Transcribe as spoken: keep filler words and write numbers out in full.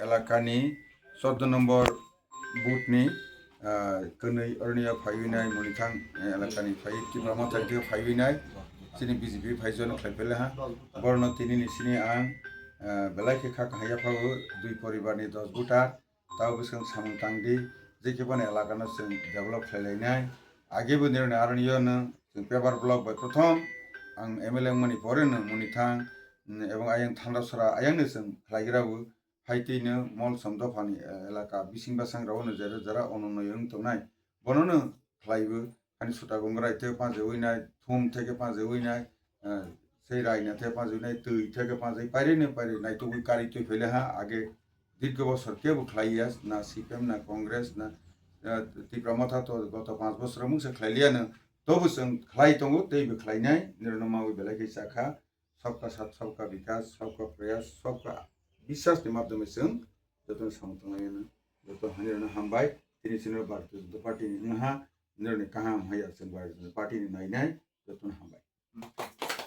elakani chordo nombor booth ni, ah, kwnwi oroni phaiwi nai, Monithang, eh, elakani phai Tipra Motha ni phaiwi nai, chini B J P phai jono khlai phele ha. Borno tini ni sini ang, ah, belai khe kha kahaya phao dui poribar ni dos voter, tao bwswng samung tang di, je khe bono elakano chwng develop khlai lai nai. Age bo nironi aroni yo no chwng paper block bai prothom ang M L A wngmani pore no Monithang, mm, ebong ayang Thandrasora ayang no chwng khlai gra bo. Hai twi no Molsom dophani, eh, elaka bising basang rao no jera jera ononno wng tongnai. Bono no khlai bo, ani suta gongra ite panjewi nai, thum theke panjewi nai, eh, sei raina theke panjewi nai, twi theke panjewi paire no paire naitugwi kari twi phele ha. Age dirgo bosor kebo khlai ya, na C P M na Congress na, eh, Tipra Motha to goto panch bosor mungsa khlai liya no, tobo chwng khlai tongo, tei bo khlai nai, nirno mawi belai khe chakha. Sabka saath, sabka vikas, sabka prayas, sabka biswas ni madhyame chwng jotono samung tanglaimano. Joto hani rwno hambai, tini chini Bharatiya Janata Party ni wngha, nironi kaham haiya chwng Bharatiya Janata Party ni nainai, jotono hambai.